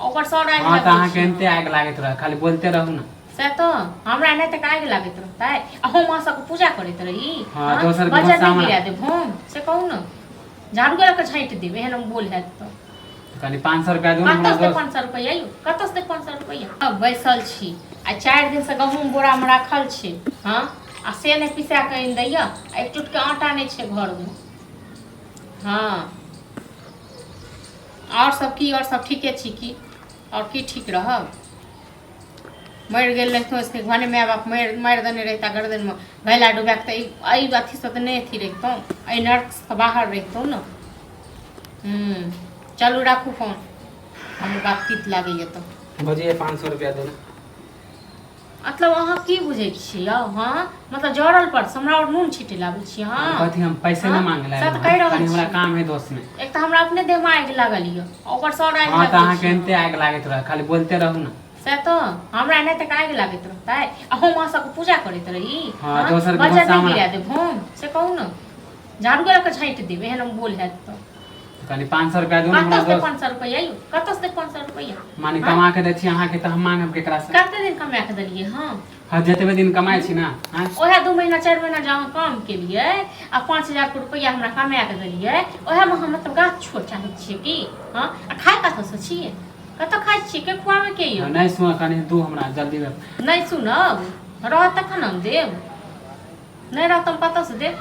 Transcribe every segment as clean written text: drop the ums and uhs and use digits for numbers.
ओकर सर आगि हँ तऽ लगबै अहाँके छी एनते आगि लागैत रहै, खाली बोलते रहू ने। से तऽ हमरा नहि तऽ आगि लागैत रहतै आ हम अहाँ सबके पूजा करैत रही। हँ, दोसर के बजर नहि सामने। गिरा देब हम, से कहू ने। झाड़ू लऽ कऽ छाँटि देब, एहन हम बोल हैत तऽ। कनि 500 रुपया दू ने हमरा कतऽसँ दोस्त। 500 रुपैआ यौ? कतऽसँ 500 रुपैआ? अब बैसल छी आ 4 दिनसँ गहूँम बोरामे राखल छै। हँ, आ से नहि पिसा कऽ आनि दैया, आ एक चुटके आटा नहि छै घरमे। हँ, आओर सब की? आओर सब ठीके छी की? आओर की ठीक रहब? मरि गेल रहितहुँ इसके भने माय बाप मारि मारि देने रहिता गर्दनमे घैला डुबा कऽ, तऽ एहि अथीसँ तऽ नहि अथी रहितहुँ, एहि नर्कसँ बाहर रहितहुँ ने। चलू, राखू फोन, हमर बात तीत लागैए तऽ। भौजी, 500 रुपया दू ने। मतलब अहाँ की बुझै छियै यौ? हँ, मतलब जरल पर से हमरा आओर नून छिटै लाबै छी? हँ। कथी, हम पैसे हाँ, न मांगे से तऽ कहि रहल कनि हमरा छी। काम है दोस्त में। एक तऽ हमरा अपने देहमे आगि लागल यऽ, ओकर सर आगि हँ, तऽ लगबै अहाँके छी। एनते आगि लागैत रहै, खाली बोलते रहू ने। से तऽ हमरा नहि तऽ आगि लागैत रहतै आ हम अहाँ सबके पूजा करैत रही? हँ, दोसर के बजर नहि सामने। गिरा देब हम, से कहू ने। झाड़ू लऽ कऽ छाँटि देब, एहन हम बोल हैत तऽ। कनि 500 रुपया दू ने हमरा कतऽसँ दोस्त। 500 रुपैआ यौ? कतऽसँ 500 रुपैआ? माने हाँ? कमा के दै छी अहाँके तऽ हम मांगब केकरा से? कते दिन कमा कऽ देलियै हम? हँ, जतबे दिन कमाइ छी ने, आँय? ओएह 2 महीना 4 महीना जे अहाँ काम केलियै आ 5000 के रुपैआ हमरा कमा कऽ देलियै, ओएहमे हम मतलब गाछ छोड़ चाहै छियै की? हँ, आ खाय कतऽसँ छियै? कतऽ खाइ छियै? के खुआबै के यौ? नहि सुन, कनि दू हमरा जल्दी मे। नहि सुनब। रहत तखन हम देब, नहि रहत हम कतऽसँ देब?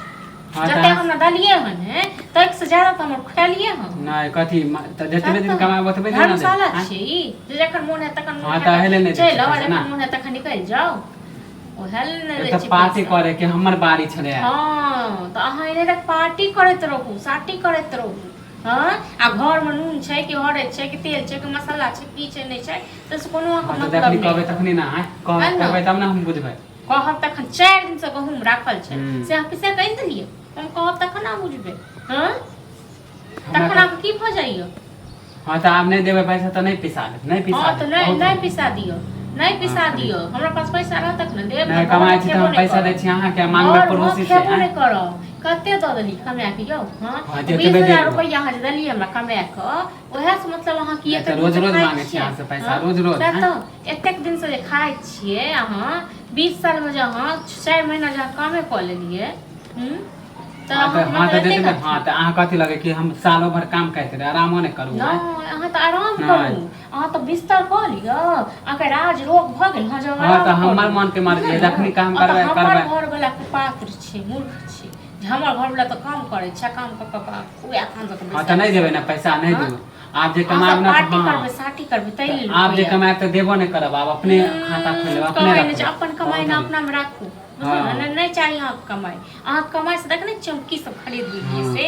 हँ, जते तऽ हमरा देलियै हन हे, ताहिसँ ज्यादा तऽ हमर खेलियै हन। नहि, कथी तऽ जतबे दिन कमाएब ओतबे दिन ने देब, धर्मशाला आँय? छियै ई जे जखन मोन हैत तखन हँ, तऽ एहि लेल नहि दै चलि छियै आउ, आ पैसा जखन ने। मोन हैत तखन निकलि जाउ, ओएह लेल नहि दै तऽ छियै पार्टी पैसा। करे के हमर बारी छलै। हँ, तऽ अहाँ एने तक पार्टी करैत रहू, साटी करैत रहू। हँ, आ घरमे नून छै कि हरैद छै कि तेल छै कि मसाला छै, की छै नहि छै, ताहिसँ कोनो अहाँके हँ, तऽ मतलब जखनी नहि। कहबै तखनी ने, आँय? है ने? कहबै तब ने हम बुझबै। कहब तखन। 4 दिनसँ गहूँम राखल छै, से अहाँ पिसा कऽ आनि देलियै? हम कहब तखन अहाँ बुझबै। हँ, हमरा तखन अहाँके की भऽ जाइए? हँ, तऽ आब नहि देबै पैसा तऽ नहि पिसा देब, नहि पिसा हँ, तऽ देब, नहि बहुत। नहि पिसा दियौ, नहि पिसा हँ, दियौ। हमरा पास पैसा रहत तखन ने देब। नहि तऽ कमाइ घरमे छी तऽ खेबो हम नहि पैसा दै करब। छी अहाँके, मांगबै घरमे पड़ोसी से? खेबो आँय? नहि करब। कते दऽ देली कमा के यौ? हँ, हँ, बीस जतबे हजार देब। रुपैआ अहाँ जे देलियै हमरा कमा कऽ, ओएह से मतलब अहाँ की नहि तऽ एतेक रोज दिन से रोज खाइ मांगै छी छियै? अहाँसँ पैसा, हँ, रोज रोज, सएह आँय? तऽ एतेक दिन से जे खाइ छियै अहाँ, 20 सालमे जे अहाँ 4 महीना जे अहाँ कामे कऽ लेलियै, तऽ हँ तऽ अहाँके हँ मतलब तऽ एतेक जतबे अथी? हँ, तऽ अहाँ कथी लगै कि हम सालो भरि काम करैत रही, आरामो नहि करू, आँय? नहि, अहाँ तऽ आराम नहि। करू, अहाँ तऽ बिस्तर कऽ लिअ, अहाँके राज रोग भऽ गेल। हँ, जब हँ, आराम तऽ हमर करू। मनके मर्जी बुझलियै है, ने? जखनी काम आ तऽ करबै हमर करबै। घरवला कुपात्र छै, मूर्ख छै, जे हमर घरवला तऽ काम करै छै, काम कऽ कऽ कऽ उएह खान दऽ कऽ हँ, तऽ बैसल नहि छै। देबै ने पैसा, नहि हँ? देबै। आब जे अहाँ कमायब सब ने तऽ पार्टी हँ करबै, साटी करबै, ताहि तऽ लेल आब जे रुपैआ कमायब तऽ देबो नहि करब। आब अपने खाता खोलि लेब, अपने कमाइ नहि छै रखबै। अपन कमाइ बहुत ने हो गेल। अपनामे राखू, बुझलहुँ ने? हँ। नहि, नहि चाही अहाँके कमाइ। अहाँके कमाइसँ देखने छियै हम की सब खरीद लेलियै हँ से?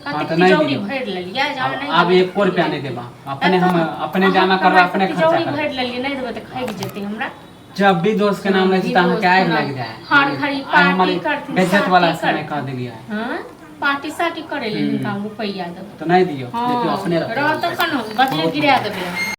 हँ, कतेक तऽ नहि तिजौरी दियौ। भरि लेलियै जे आब अहाँ नहि आब देबै तऽ एको खुलि रुपया नहि जेतै। देब। अपने तऽ हम अपने अहाँके जमा करबै, कमाइसँ अपने खर्चा तिजौरी करबै। भरि लेलियै, नहि देबै तऽ खगि जेतै हमरा। जब भी दोस्त के नाम लै छी भी तऽ अहाँके दोस्त आगि के लागि नाम जाइ है। हर घड़ी आइ हमर पार्टी करथिन, बेज्जत वाला साटी समय कह करथिन। देलियै। हँ, पार्टी साटी करै लेल हिनका हम रुपैआ देबै? तऽ नहि दियौ, हँ, देखियौ, अपने रखबै रहत पैसा। तखन हम बजरे बहुत गिरा हो गेल। देबै।